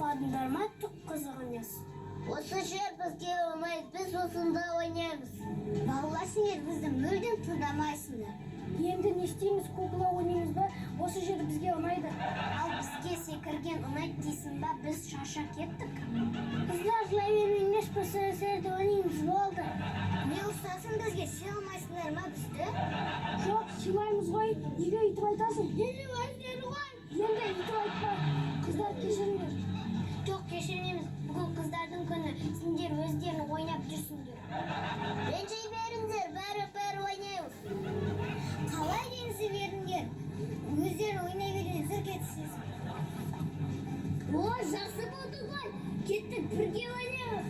Байқамадыңдар ма? Түк қызық емес. Осы жер бізге ұнайды, біз осында ойнаймыз. Балалар, сендер бізді мүлдем тыңдамайсыңдар. Енді не істейміз? Кукла ойнаймыз ба? Осы жер бізге ұнайды. Ал бізге секірген ұнайды дейсің ба? Біз шаршап кеттік. Қыздар, жылай бермеңдерші, біз жерде ойнаймыз, болды. Не ұстасын бізге, сыйламайсыңдар ма бізді? Жоқ, сыйлаймыз ғой. Неге өйтіп айтасың? Енді өздері ғой. Енді өйтіп айтпа. Қыздар, кешіріңдер. Жоқ, кешірмейміз. Бүгін қыздардың күні. Сендер өздерің ойнап жүрсіңдер. Ренжи беріңдер, бәрі бәрі ойнаймыз. Қалай ренжи беріңдер? Өздерің ойнай беріңдер, зырк етсіз. О, жақсы болды ғой. Кеттік, бірге ойнаймыз.